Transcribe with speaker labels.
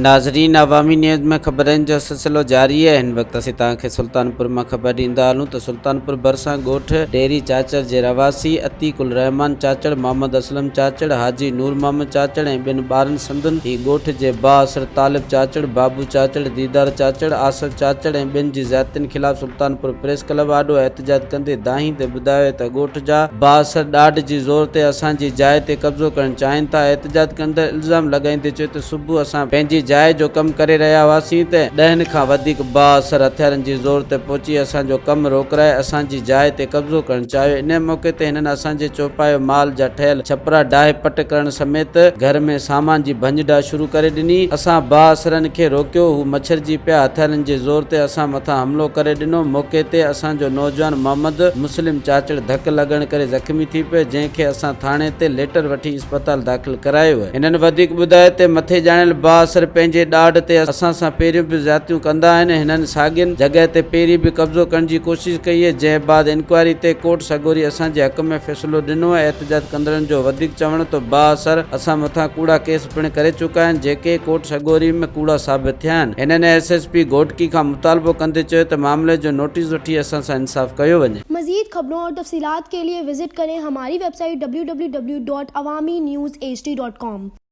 Speaker 1: ناظرين عوامي نيوز ۾ خبرن جو سلسلو جاري آهي هن وقت اسين توهان کي سلطانپور مان خبر ڏيندا هلون ته سلطانپور ڀرسان ڳوٺ ڊيري چاچڙ جي رهواسي عتيق الرحمان چاچڙ، محمد اسلم چاچڙ، حاجي نور محمد چاچڙ ۽ ٻين ٻارن سندن هي ڳوٺ جي بااثر طالب چاچڙ، بابو چاچڙ، ديدار چاچڙ، آصف چاچڙ ۽ ٻين جي زيادتين خلاف سلطانپور پريس ڪلب آڏو احتجاج ڪندي دانهيندي ٻڌايو ته ڳوٺ جا بااثر ڏاڍ جي زور تي اسان جي جاء تي قبضو ڪرڻ چاهين ٿا احتجاج ڪندڙ الزام لڳائيندي چيو ته صبح اسان پنهنجي جاء جو ڪم ڪري رهيا هئاسين ته ڏهن کان وڌيڪ بااثر هٿيارن جي زور تي پهچي اسان جو ڪم روڪرائي اسان جي جاء تي قبضو ڪرڻ چاهيو انهي موقعي تي هنن اسان جي چوپايو مال جا ٺهيل ڇپرا ڊاهي پٽ ڪرڻ سميت گهر ۾ سامان جي ڀڃ ڊاهه شروع ڪري ڏني اسان بااثرن کي روڪيو هو مڇرجي پيا هٿيارن جي زور تي اسان مٿان حملو ڪري ڏنو موقعي تي اسان جو نوجوان محمد مسلم چاچڙ ڌڪ لڳڻ ڪري زخمي ٿي پيو جنهن کي اسان ٿاڻي تي ليٽر وٺي اسپتال داخل ڪرايو. هنن وڌيڪ ٻڌايو ته مٿي ڄاڻايل بااثر پنهنجي ڏاڍ تي اسان سان پهريون به زيادتيون ڪندا آهن، هنن ساڳين جڳهه تي پهرين به قبضو ڪرڻ جي ڪوشش ڪئي هئي، جنهن بعد انڪوائري تي ڪورٽ سڳوري اسان جي حق ۾ فيصلو ڏنو ۽ احتجاج ڪندڙن جو وڌيڪ چوڻ ته بااثر اسان مٿان ڪوڙا ڪيس پڻ ڪري چڪا آهن، جيڪي ڪورٽ سڳوري ۾ ڪوڙا ثابت ٿيا آهن. هنن ايس ايس پي گهوٽڪي کان مطالبو ڪندي چيو ته معاملي جو نوٽيس وٺي اسان سان انصاف ڪيو وڃي.
Speaker 2: مزيد خبرون اور تفصيلات کے لئے وزٽ ڪرين ھماري ويب سائيٽ www.awamiNewsHD.com.